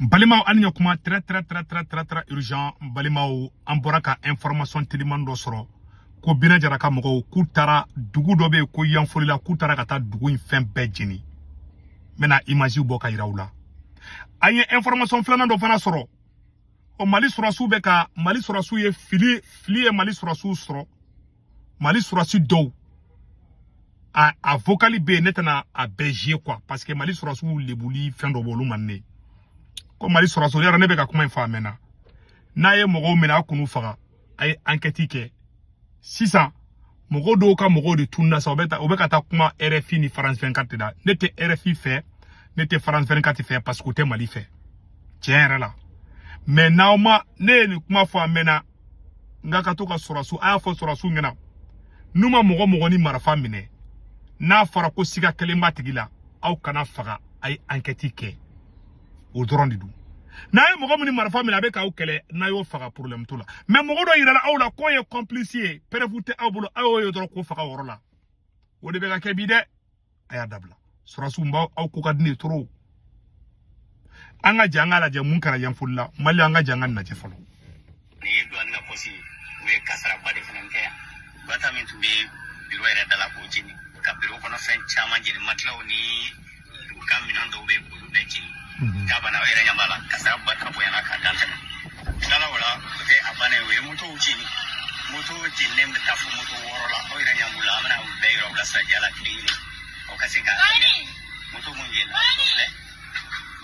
N balimaw, an ni ɲɔkuma. Très très très très très très urgent, n balimaw. An bɔra ka information teliman dɔ sɔrɔ ko Bina Jara ka mɔgɔw k'u taara dugu dɔ bɛ yen ko Yanfolila, k'u taara ka taa dugu in fɛn bɛɛ jeni. N bɛna image bɔ ka yira u la. An ye information filanan dɔ fana sɔrɔ o Mali sɔrɔsiw bɛ ka Mali sɔrɔsiw ye fili fili ye Mali sɔrɔsiw sɔrɔ, Mali sɔrɔsi dɔw a vocal bɛ yen. Ne tɛna a bɛɛ jouer quoi, parce que Mali sɔrɔsiw lebuli fɛn dɔ bɛ olu man ne ko Mali sɔrɔsiw yɛrɛ. Ne bɛ ka kuma in fɔ a mɛnna. N'a ye mɔgɔw minɛ, a k'u faga, a ye enquête kɛ. Sisan mɔgɔw dɔw ka mɔgɔw de tununa sa, u bɛ ta, u bɛ ka taa kuma RFI ni France 24 de la. Ne tɛ RFI fɛ, ne tɛ France 24 fɛ, parce que u tɛ Mali fɛ tiɲɛ yɛrɛ la. Mais n'aw ma ne ye nin kuma fɔ a mɛnna, n ka to ka sɔrɔsiw, a y'a fɔ sɔrɔsiw ɲɛna, n'u ma mɔgɔ mɔgɔ ni marifa minɛ, n'a fɔra ko siga kelen b'a tigi la, aw kana faga, a ye enquête kɛ. O dɔrɔn de don. N'a ye mɔgɔ min ni marifa minɛ, a bɛ k'aw kɛlɛ, n'a y'o faga, problème t'o la. Mais mɔgɔ dɔ yirala aw la k'o ye complice ye, preuve tɛ aw bolo, aw y'o ye dɔrɔn k'o faga o yɔrɔ la. O de bɛ ka kɛ bi dɛ. A y'a dabila, sɔrɔsiw b'aw aw ko ka di ne ye trop. An ka jɛ, an k'a lajɛ mun kɛra Yanfolila Mali. An ka jɛ, an ka lajɛ fɔlɔ. Nin ye douane ka poste ye. U ye kasaraba de fana kɛ yan. Bata min tun bɛ biro yɛrɛ da la, k'o jeni, ka biro kɔnɔ fɛn caman jeni, matilaw ni u ka minɛn dɔw bɛ yen, k'olu bɛɛ jeni. K'a banna, aw yɛrɛ ɲɛ b'a la, kasara barika bonyana k'a dan tɛmɛ. Tilala o la, o tɛ a bannen ye, o ye motow jeni. Moto jeninen bɛ taa fo moto 6 la. Aw yɛrɛ ɲɛ b'u la. An bɛna u bɛɛ yira u la sisan ja la kelen kelen, aw ka se k'a faamuya. Moto mun jenina, o filɛ,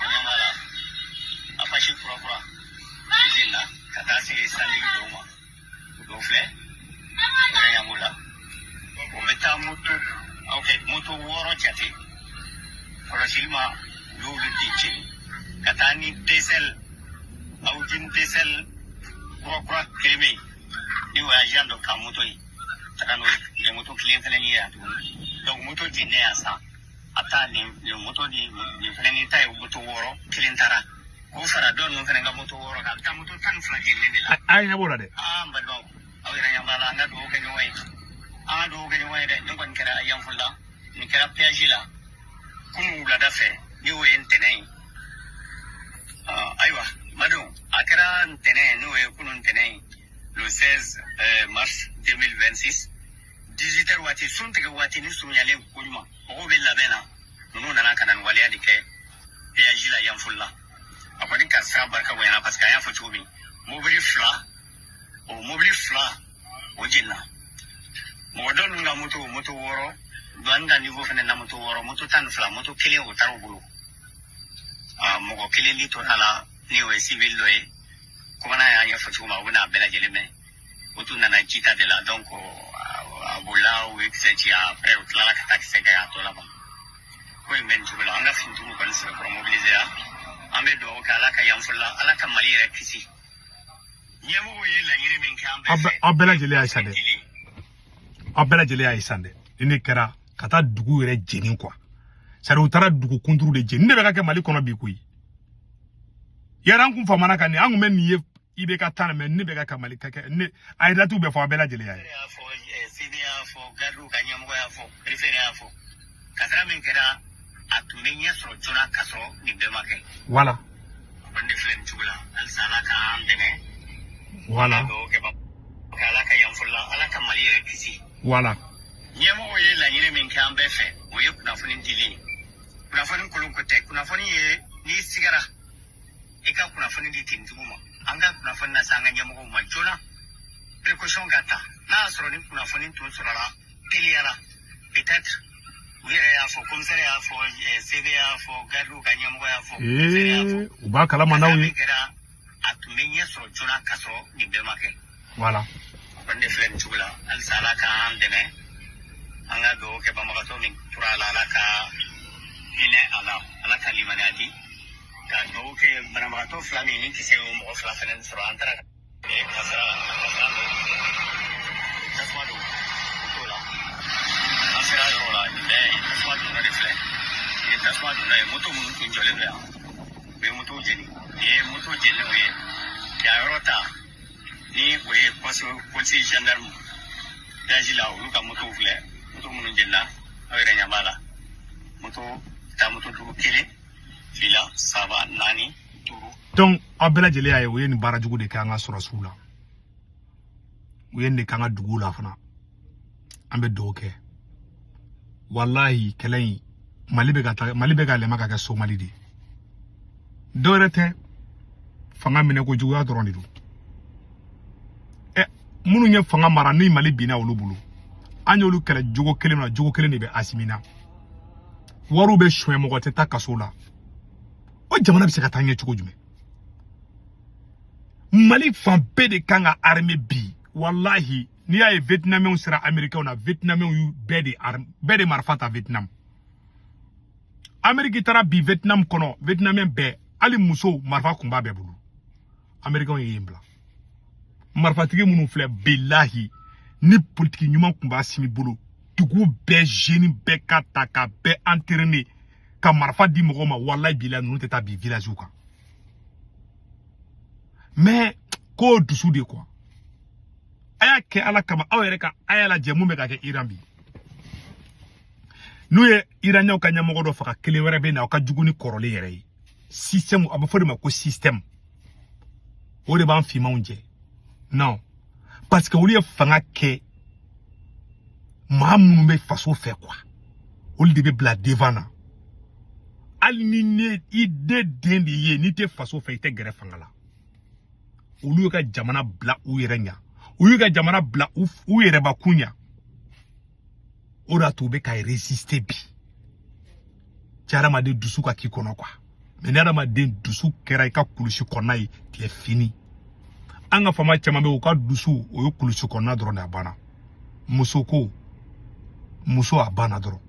aw ɲɛ b'a la, Apache kura kura jenina ka taa se sandigi dɔw ma. O filɛ, aw yɛrɛ ɲɛ b'o la. O bɛ taa moto, ok, moto 6 jate kɔlɔsili ma, u y'olu de jeni ka taa ni diesel, Audi diesel kura kura kelen bɛ yen, ni o ye agent dɔ ka moto ye, taga n'o ye. Nin moto kelen fɛnɛ ye yan tuguni. Donc moto jeninen yan san, a taa nin moto ni nin fɛnɛ ni ta ye moto 6, kelen taara k'o fara dɔ ninnu fɛnɛ ka moto 6 kan, a bɛ taa moto 12 jeninen de la. A ye ɲɛ b'o la dɛ. Aa, n balimaw, aw yɛrɛ ɲɛ b'a la. An ka dugawu kɛ ɲɔgɔn ye, an ka dugawu kɛ ɲɔgɔn ye dɛ. Nin kɔni kɛra Yanfolila, nin kɛra péage la kunun wulada fɛ, ni o ye ntɛnɛn ye. Ayiwa badenw, a kɛra ntɛnɛn, n'o ye kunun ntɛnɛn ye, le 16 mars 2026, 18 heures waati, sun tigɛ waati ni surunyalen koɲuman, mɔgɔw bɛ labɛn na, ninnu nana ka na nin waleya de kɛ péage la Yanfolila. A kɔni ka sira barika bonyana, parce que an y'a fɔ cogo min, mobili fila, o mobili fila o jenina. Mɔgɔ dɔ ninnu ka moto, moto 6, douane ka niveau fɛnɛ na moto 6, moto 12, moto kelen o taara u bolo. Mɔgɔ kelen ni tora la, ni o ye civil dɔ ye. Commandant y'a ɲɛfɔ cogo min, u bɛna a bɛɛ lajɛlen mɛn. O tun nana jita de la, donc a bolila, u ye kisɛ ci. Après u tilala ka taa kisɛ kɛ a tɔ laban. Ko in bɛ nin cogo la. An ka finitigiw kɔni sɛbɛkɔrɔ mobiliser an bɛ dugawu kɛ, Ala ka Yanfolila, Ala ka Mali yɛrɛ kisi. Ɲɛmɔgɔw ye laɲini min kɛ an bɛɛ fɛ. Aw bɛɛ lajɛlen y'a ye sa dɛ, aw bɛɛ lajɛlen y'a ye san dɛ. Ni ne kɛra ka taa dugu yɛrɛ jeni quoi, c'est à dire u taara dugu kunturu de jeni. Ne bɛ ka kɛ Mali kɔnɔ bi koyi. Yɛrɛ an kun famana ka nin, an kun bɛ nin ye i bɛ ka taa, mais ne bɛ ka Mali ka kɛ ne a ye datiw bɛɛ fɔ, aw bɛɛ lajɛlen y'a ye. Y'a fɔ, CD y'a fɔ, gardiw ka ɲɛmɔgɔ y'a fɔ, préfet y'a fɔ, kasara min kɛra, a tun bɛ ɲɛ sɔrɔ joona ka sɔrɔ nin bɛɛ ma kɛ. O kɔni de filɛ nin cogo la. Halisa Ala k'an dɛmɛ. Dugawu kɛ Ala ka Yanfolila, Ala ka Mali yɛrɛ kisi. Ɲɛmɔgɔw ye laɲini min kɛ an bɛɛ fɛ, o ye kunnafoni dili ye. Kunnafoni kolon ko tɛ. Kunnafoni ye n'i sigara, i ka kunnafoni di tenitigiw ma. An ka kunnafoni lase an ka ɲɛmɔgɔw ma joona, précaution ka ta. N'a y'a sɔrɔ ni kunnafoni tun sɔrɔla teliyara, peut-être u yɛrɛ y'a fɔ, commissaire y'a fɔ, CB y'a fɔ, gardiw ka ɲɛmɔgɔ y'a fɔ, préfet y'a fɔ. Ee, u b'a kalama n'aw ye. Min kɛra, a tun bɛ ɲɛ sɔrɔ joona ka sɔrɔ nin bɛɛ ma kɛ. O kɔni de filɛ nin cogo la. Halisa Ala k'an dɛmɛ. An ka dugawu kɛ banbagatɔ min tora a la, Ala ka hinɛ a la, Ala ka limaniya di. Ka dugawu kɛ banabagatɔ fila min ni kisɛ y'o mɔgɔ fila fɛnɛ sɔrɔ, an taara kasara kasara don, tasuma don o t'o la. An sera yɔrɔ la, nin bɛɛ ye tasuma donna de filɛ. Nin ye tasuma donna ye. Moto minnu tun jɔlen don yan, u ye motow jeni. Nin ye moto jeninenw ye. Yan yɔrɔ ta ni o ye polisi gendarme péage la, olu ka motow filɛ. Moto minnu jenina, aw yɛrɛ ɲɛ b'a la, moto taa moto duuru, kelen, fila, saba, naani, duuru. Donc aw bɛɛ lajɛlen y'a ye, u ye nin baara jugu de kɛ an ka sɔrɔsiw la, u ye nin de k'an ka duguw la fana. An bɛ dugawu kɛ, walahi kɛlɛ in, Mali bɛ ka taa, Mali bɛ ka yɛlɛma ka kɛ Somali de ye. Dɔwɛrɛ tɛ, fanga minɛ ko juguya dɔrɔn de don. Ɛ, minnu ye fanga mara ni Mali binna olu bolo, an y'olu kɛlɛ jogo kelen na, jogo kelen de bɛ Asimi na. Wariw bɛ suɲɛ, mɔgɔ tɛ taa kaso la. O jamana bɛ se ka taa ɲɛ cogo jumɛn? Mali fan bɛɛ de kan ka armée bi. Walahi, n'i y'a ye Vietnamiens sera Américains na, Vietnamiens y'u bɛɛ de bɛɛ de marifa ta Vietnam. Amérique taara bi Vietnam kɔnɔ, Vietnamien bɛɛ, hali musow, marifa kun b'a bɛɛ bolo. Américains ye yen bila. Marifatigi minnu filɛ, bilahi, ni politiki ɲuman kun b'a Simi bolo, dugu bɛɛ jeune bɛɛ ka ta ka bɛɛ entraîner ka marifa di mɔgɔw ma, walahi bilahi, ninnu tɛ taa bi village kan. Mais k'o dusu de quoi. A y'a kɛ Ala kama, aw yɛrɛ ka a y'a lajɛ mun bɛ ka kɛ Iran bi. N'u ye Iraniyɛnw ka ɲɛmɔgɔ dɔ faga, kelen wɛrɛ bɛ na, aw ka jugu ni kɔrɔlen yɛrɛ ye. Système, a bɛ fɔ de ma ko système, o de b'an finmanw jɛ. Non, parce que olu ye fanga kɛ maa minnu bɛ faso fɛ quoi, olu de bɛ bila devant na. Hali ni ne i den de ye, n'i tɛ faso fɛ, i tɛ gɛrɛ fanga la. Olu y'u ka jamana bila u yɛrɛ ɲɛ, u y'u ka jamana bila u yɛrɛbakun ɲɛ. O de y'a to u bɛ ka résister bi. Cɛ, hadamaden dusu ka k'i kɔnɔ quoi. Mais ni hadamaden dusu kɛra i ka kulusi kɔnɔna ye, tu es fini. An ka faama caman bɛ yen, u ka dusu o ye kulusi kɔnɔna dɔrɔn de, a banna. Muso ko, muso, a banna dɔrɔn.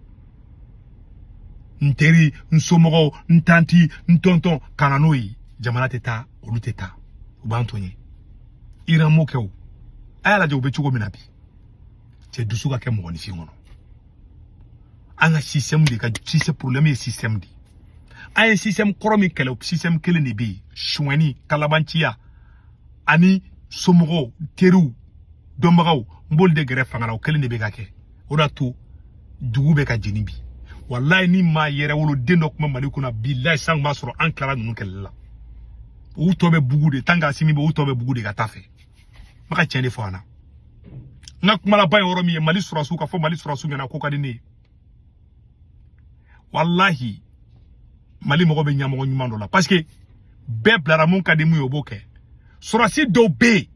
N teri, n somɔgɔw, n tanti, n tɔntɔn, ka na n'o ye, jamana tɛ taa, olu tɛ taa, u b'an to ɲɛ. Iran m'o kɛ o, a y'a lajɛ u bɛ cogo min na bi. Cɛ, dusu ka kɛ mɔgɔninfin kɔnɔ. An ka système de ka système, problème ye système de ye. An ye système kɔrɔ min kɛlɛ, système kelen de bɛ yen: suɲɛni, kalabanciya ani somɔgɔw, teriw, dɔnbagaw, n b'olu de gɛrɛ fanga la. O kelen de bɛ ka kɛ, o de y'a to dugu bɛ ka jeni bi. Walayi, ni maa yɛrɛ wolo den dɔ tun bɛ Mali kɔnɔ, bilayi, san b'a sɔrɔ an tilara ninnu kɛlɛli la. U tɔ bɛ bugu de, tant que Asimi bɛ, u tɔ bɛ bugu de ka taa fɛ. N bɛ ka tiɲɛ de fɔ an na. N ka kuma laban ye yɔrɔ min ye, Mali sɔrɔsiw, ka fɔ Mali sɔrɔsiw ɲɛna ko ka di ne ye. Walahi, Mali mɔgɔ bɛ ɲɛmɔgɔ ɲuman dɔ la, parce que bɛɛ bilara mun ka di mun ye, o b'o kɛ. Sɔrɔsi dɔw bɛ yen,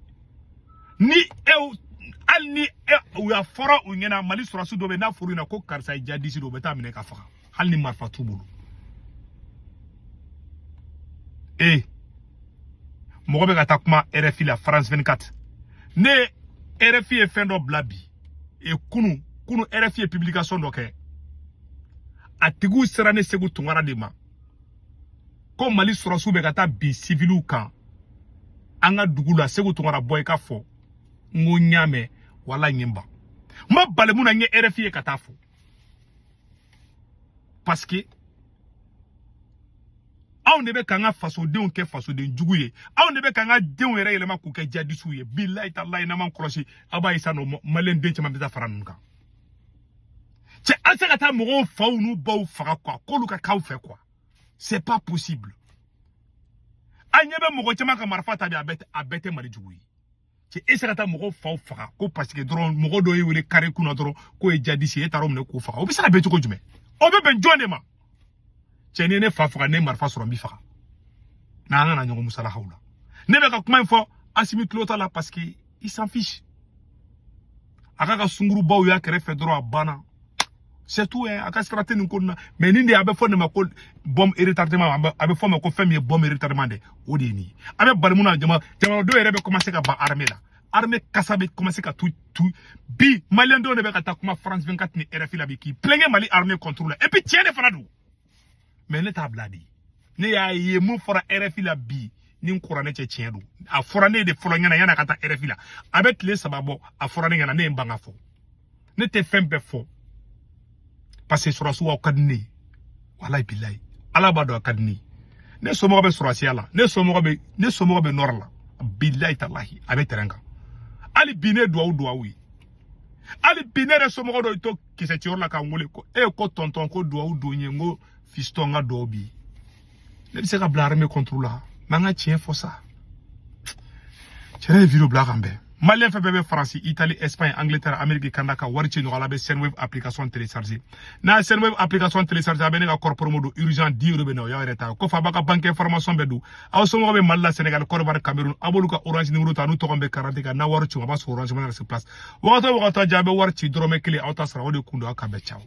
ni e hali ni e u y'a fɔra u ɲɛna, Mali sɔrɔsi dɔw bɛ yen, n'a fɔra u ɲɛna ko karisa ye jihadiste de, u bɛ taa minɛ ka faga, hali ni marifa t'u bolo. Ee, mɔgɔ bɛ ka taa kuma RFI la, France 24. Ne RFI ye fɛn dɔ bila bi e kunu kunu, RFI ye publication dɔ kɛ, a tigiw sera ne Segu Tunkara de ma ko Mali sɔrɔsiw bɛ ka taa bin civiliw kan an ka dugu la. Segu Tunkara, bɔ i ka fɔ. N ko n y'a mɛn, wala n ye n ban, n ma bali mun na, n ye RFI ye ka taa fɔ, parce que anw de bɛ k'an ka fasodenw kɛ fasoden jugu ye, anw de bɛ k'an ka denw yɛrɛ yɛlɛma k'u kɛ jihadisiw ye. Bilayi talayi, n'an m'an kɔlɔsi, aw b'a ye sisan nɔ, maliyɛn den caman bɛ taa fara ninnu kan. Cɛ, an tɛ se ka taa mɔgɔw faw n'u baw faga quoi, k'olu ka k'aw fɛ quoi, c'est pas possible. An ɲɛ bɛ mɔgɔ caman ka marifa ta bi, a bɛɛ tɛ Mali jugu ye. Cɛ, e se ka taa mɔgɔw faw faga ko parce que dɔrɔn mɔgɔ dɔ y'e wele kare kunna dɔrɔn k'o ye jihadiste ye, e taara o minɛ k'o faga, o bɛ se ka bɛn cogo jumɛn? O bɛ bɛn jɔn de ma? Cɛ, ni ne fa faga, ne marifa sɔrɔ, n b'i faga. N'an kana ɲɔgɔn musalahaw la. Ne bɛ ka kuma in fɔ, Asimi tulo t'a la, parce que il s'en fiche. A k'a ka sungurubaw y'a kɛrɛfɛ dɔrɔn, a banna, c'est tout hein. A ka sira tɛ nin ko nin na. Mais nin de a bɛ fɔ nin ma ko bombe retardement, a bɛ fɔ ma ko fɛn min ye bombe retardement dɛ, o de ye nin ye. A bɛ bali mun na, jamanadenw yɛrɛ bɛ commencer ka ban armée la, armée kasa bɛ commencer ka tu tu bi. Maliyɛn dɔw de bɛ ka taa kuma France 24 ni RFI la bi k'i plaindre Mali armée contre la, et puis tiɲɛ de fana don. Mais ne t'a bila de, ne y'a ye mun fɔra RFI la bi ni n kuranɛ cɛ, tiɲɛ don. A fɔra ne de fɔlɔ ɲɛna yan'a ka taa RFI la, a bɛ tile 3 bɔ, a fɔra ne ɲɛna, ne ye n ban ka fɔ. Ne tɛ fɛn bɛɛ fɔ, parce que sɔrɔsiw aw ka di ne ye, walayi bilayi, Ala b'a dɔn a ka di ne ye. Ne somɔgɔ bɛ sɔrɔsiya la, ne somɔgɔ bɛ nɔrɔ la, bilayi talahi, a bɛ terrain kan. Hali bi ne duwawu ye, hali bi ne yɛrɛ somɔgɔ dɔ to kisɛ ciyɔrɔ la k'an wele ko e ko tɔntɔn ko duwawu don ye, n ko fiston, n ka duwawu bi. Ne bɛ se ka bila armée contre la. Mais an ka tiɲɛ fɔ sa. Cɛ ye vidéo bila kan bɛn. Malien fɛn fɛn bɛ Faransi, Italie, Espagne, Angleterre, Amérique, Canada ka wari ci ɲɔgɔn la, a bɛ Sendwave application télécharger. N'a ye Sendwave application télécharger, a bɛ ne ka code promo don urgent 10 euros bɛ na, o y'aw yɛrɛ ta ye. Kɔfɛ a b'a ka banque information bɛɛ don. Aw somɔgɔw bɛ Mali la, Sénégal, Côte d'Ivoire, Cameroun, a b'olu ka Orange numéro ta, n'u tɔgɔ bɛ carte kan, n'a wari ci, a b'a sɔrɔ Orange Money sur place. Wagati o wagati a bɛ wari ci, dɔrɔmɛ kelen aw ta sara. O de kun don. Aw ka bɛn, ciao.